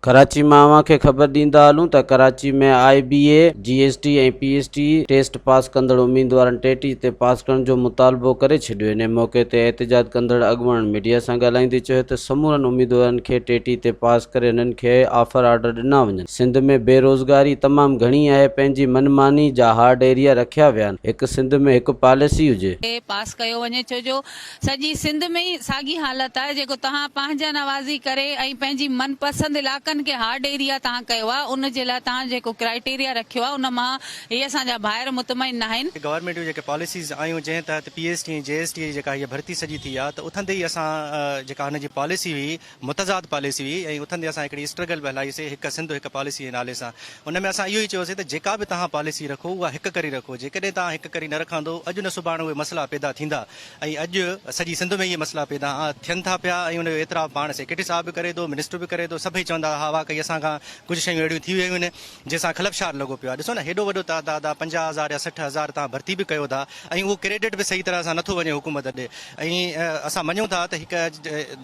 ڪراچي مان اوهان کي خبر ڏيندا هلون ته Karachi ۾ I B A, G S T ۽ P S T test pass ڪندڙ اميدوارن ٽي ٽي تي پاس ڪرڻ جو مطالبو ڪري ڇڏيو. انهي موقعي تي احتجاج ڪندڙ اڳواڻن ميڊيا سان ڳالهائيندي چيو ته سمورن اميدوارن کي ٽي ٽي تي پاس ڪري انهن کي آفر آرڊر ڏنا وڃن. سنڌ ۾ بيروزگاري تمام گهڻي آهي پنهنجي من ماني جا هارڊ ايريا رکيا ويا آهن هڪ سنڌ ۾ هڪ پاليسي هجي. کي پاس ڪيو وڃي ڇو جو سڄي سنڌ ۾ ئي ساڳي حالت آهي جيڪو توهان پنهنجا نوازي ڪري ۽ پنهنجي من پسند علائقن کي هارڊ ايريا توهان ڪيو آهي ان جي لاء توهان جيڪو ڪرائيٽيريا رکيو آهي ان مان هي اسان جا ڀائر مطمئن ناهن. گورنمينٽ جون جيڪي پاليسيز آيون جنهن تحت پي ايس ٽي ۽ جي ايس ٽي جي جيڪا هيء ڀرتي سڄي ٿي آهي ته اٿندي ئي اسان جيڪا هن جي پاليسي هئي متضاد پاليسي هئي ۽ اٿندي اسان هڪڙي اسٽرگل به هلائي سي هڪ سنڌ هڪ پاليسي جي نالي سان ان ۾ اسان اهو ئي چيوسي ته جيڪا به توهان پاليسي رکو اها هڪ ڪري رکو جيڪڏهن توهان هڪ ڪري نه رکندو اڄ نه سڀاڻ اهي مسئلا پيدا ٿيندا ۽ اڄ سڄي سنڌ ۾ اهي مسئلا پيدا ٿين ٿا پيا ۽ ان جو اعتراف پاڻ سيڪريٽري صاحب به ڪري ٿو منسٽر به ڪري ٿو سڀئي چون ٿا ها واقعي اسان کان ڪجهه شيون اهڙيون ٿي ويون آهن جنهن سان خلفشار لڳو پيو آهي ڏسو نه هيڏو وڏو تعداد آهي 50 هزار يا 60 هزار توهان ڀرتي به ڪيو ٿا ۽ اهو ڪريڊٽ به صحيح طرح سان نٿو وڃي حڪومت ڏي ۽ اسان مڃون ٿا ته هڪ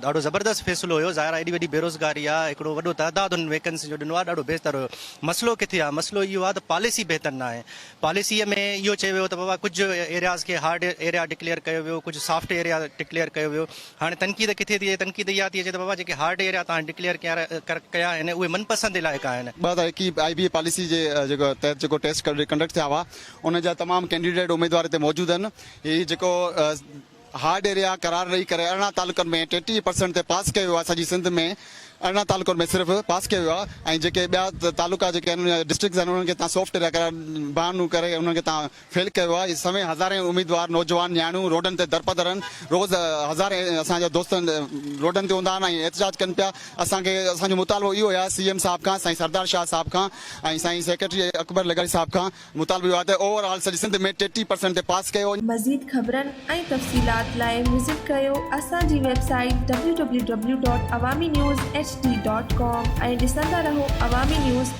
ڏاڍو زبردست فيصلو هيو ظاهر آهي ايڏي وڏي بيروزگاري آهي هڪڙو وڏو تعداد انهن ويڪنسين جو ڏنو آهي ڏاڍو بهتر هيو مسئلو ڪٿي آهي مسئلو اهو آهي ته پاليسي بهتر ناهي پاليسيء ۾ اهو چيو ويو ته بابا ڪجهه ايرياز کي هارڊ ايريا ڊڪليئر ڪيو ويو ڪجهه سافٽ ايريا ڊڪليئر ڪيو ويو هاڻي تنقيد ڪٿي ٿي اچي تنقيد اها ٿي اچي ته بابا جيڪي هارڊ ايريا توهان ڊڪليئر ڪيا آهن اهي من پسند علائقا آهن. 2021 آء بي اي پاليسي جي جيڪو تحت جيڪو ٽيسٽ ڪنڊڪٽ ٿيا هئا ان جا تمام ڪينڊيڊيٽ اميدوار هتي موجود آهن هي جيڪو هارڊ ايريا قرار ڏئي ڪري 18 تعلقن ۾ 33 پرسنٽ تي پاس ڪيو ويو آهي سڄي سنڌ ۾ 18 تعلقن ۾ صرف پاس ڪيو ويو آهي ۽ جيڪي ٻيا تعلقا جيڪي آهن يا ڊسٽرڪٽس آهن انهن کي تان سافٽ ايريا قرار بهانو ڪري انهن کي تان فيل ڪيو ويو آهي سوين هزارين اميدوار نوجوان نياڻيون روڊن تي درپدر آهن روز هزارين اسان جا دوست روڊن تي هوندا آهن ۽ احتجاج ڪن پيا اسان کي اسان جو مطالبو اهو آهي سي ايم صاحب کان سائين سردار شاهه صاحب کان ۽ سائين سيڪريٽري اڪبر لغاري صاحب کان مطالبو اهو آهي ته اوور آل سڄي سنڌ ۾ 33 پرسنٽ تي پاس ڪيو وڃي. مزيد خبرن ۽ تفصيلات لاء وزٽ ڪريو اسان جي website W W W dot Awami news H D dot com ۽ ڏسندا رهو عوامي نيوز ايڇ.